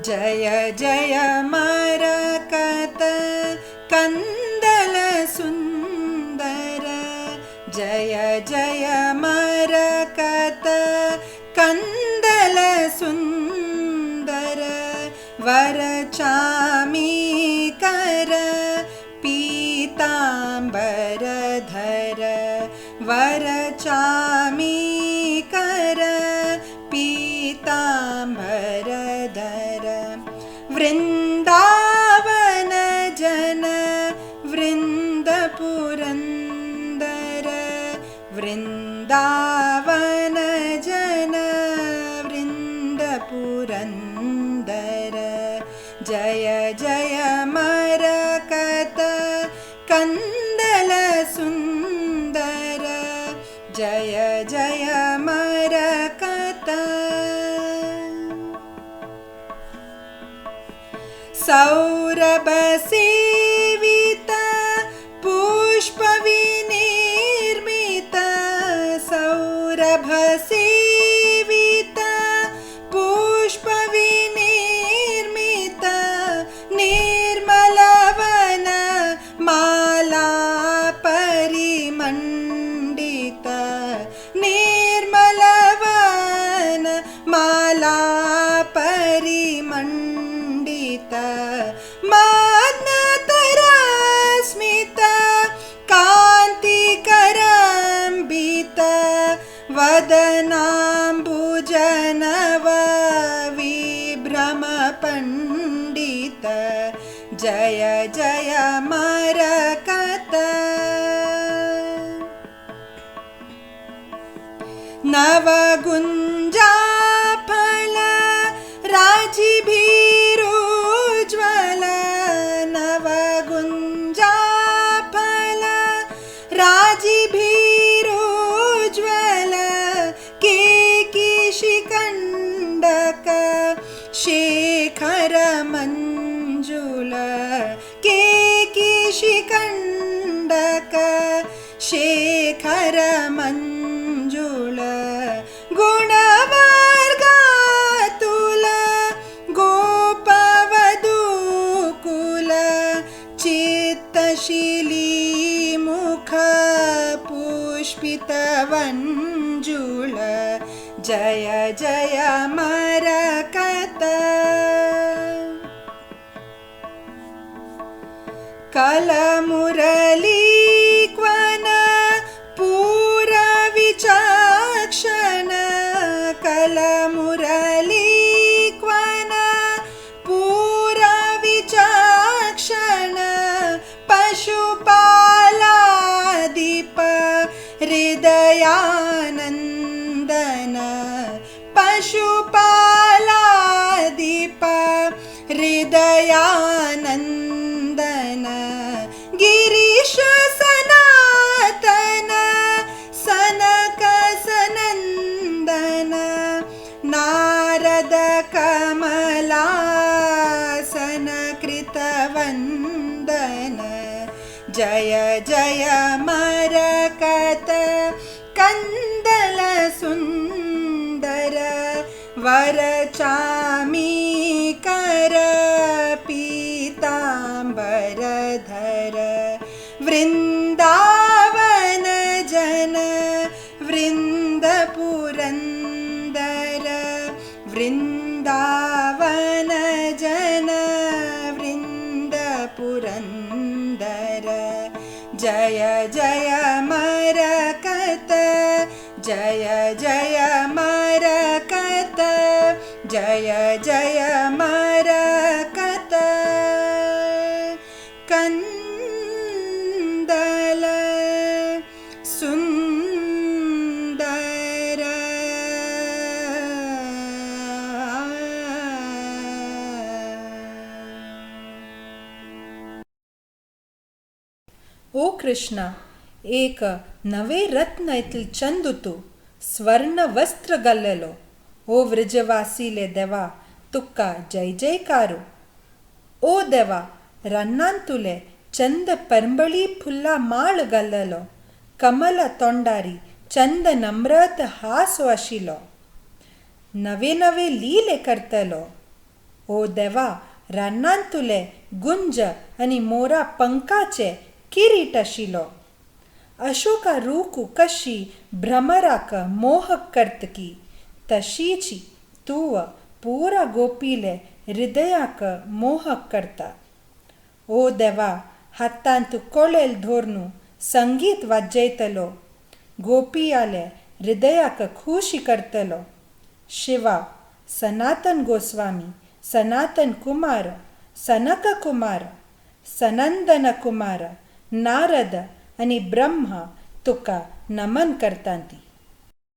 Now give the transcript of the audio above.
जय जय मरकत कंदल सुंदर जय जय मरकत कंदल सुंदर वरचामी कर पीतांबर धर वरचामी कर पीतांबर धर वृंदावन जन वृंद पुरंदर वृंदावन जन वृंद पुरंदर जय जय मरकत कंदल सुंदर जय जय मरकत। सौरभ सेवित पुष्प विनिर्मित सौरभ सेवित पुष्प विनिर्मित निर्मलवन माला परिमंडित निर्मलवन माला परिमंडित मदनतरस्मित कांतिकरंबित वदनांबुजनव विभ्रम पंडित जय जय मरकत। नवगुंजाफल राजिभिरुज्ज्वल नवगुंजाफल राजिभिरुज्ज्वल केकीशिकंडक शेखर मंजुल केकीशिकंडक शेखर मंजुल गुणवर्गातुल गोपवधूकुल चित्तशिली मुख पुष्पितवञ्जुल जय जय मरकत। कलमुरली क्वन पूरविचक्षण कलमुरली क्वन पूरविचक्षण पशुपालादीप हृदयानंदन पशुपालादीप हृदयानंदन गिरीश सनातन सनक सनंदन नारद कमलासन कृतवंदन जय जय मरकत कंदल सुंदर वरचामी कर पीतांबर धर वृंदावन जन वृंद पुरंदर वृंदावन जन वृंद पुरंदर जय जय मरकत जय जय मरकत जय जय मरकत कंदल सुंदर। ओ कृष्णा, एक नवे रत्न इतले चंद तूं स्वर्ण वस्त्र घाल्लेलो. ओ वृजवासीले देवा, तुका जय जयकारू. ओ देवा, रानांतुले चंद परंबळी फुल्ला माळ घाल्लेलो, कमल तोंडारी चंद नम्रत हासो आशिल्लो, नवे नवे लीले करतलो. ओ देवा, रानांतुले गुंज आनी मोरा पंखाचे किरीट आशिल्लो. अशोका रूख कशी भ्रमराक मोहक करतकी तशीची तूं पुरा गोपीले हृदयाक मोहक करता. ओ देवा, हातांत कोळेल धोरनु संगीत वाजयतलो, गोपियाले हृदयाक खुशी करतलो. शिवा, सनातन गोस्वामी, सनातन कुमार, सनक कुमार, सनंदन कुमार, नारद आनी ब्रह्मा तुका नमन करतांती.